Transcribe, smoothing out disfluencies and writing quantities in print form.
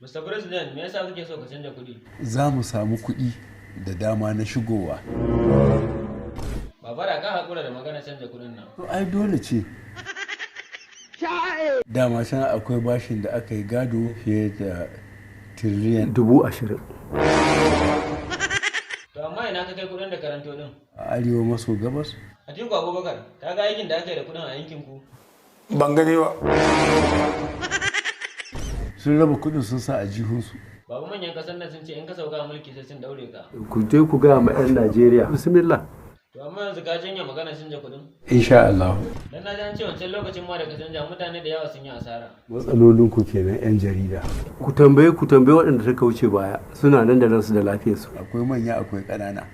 Mr. President, me yasa kake so ka canja kuɗi? Za mu samu kuɗi da dama na shigowa. Baba da ka haƙura da magana canja kuɗin nan. To ai dole ce. Dama can akwai bashin da aka yi gado fiye da tiriliyan 20,000. To amma ina ka kai kuɗin da karanto ɗin? A arewa maso gabas. Atiku Abubakar, ka ga aikin da aka yi da kuɗin a yankin ku? Ban gani ba. Sun raba kuɗin sun sa a jihunsu. Baba, manyan ƙasar nan sun ce in ka sauka mulki sai sun daure ka. Ku je ku gaya ma 'yan Najeriya. Bismillah. To amma yanzu ka janye magana canja kuɗin? Insha Allah. Dan na ji an ce wancan lokacin ma da ka canja mutane da yawa sun yi asara. Matsalolinku kenan 'yan jarida. Ku tambaye waɗanda suka wuce baya, suna nan da ransu da lafiyarsu. Akwai manya, akwai ƙanana.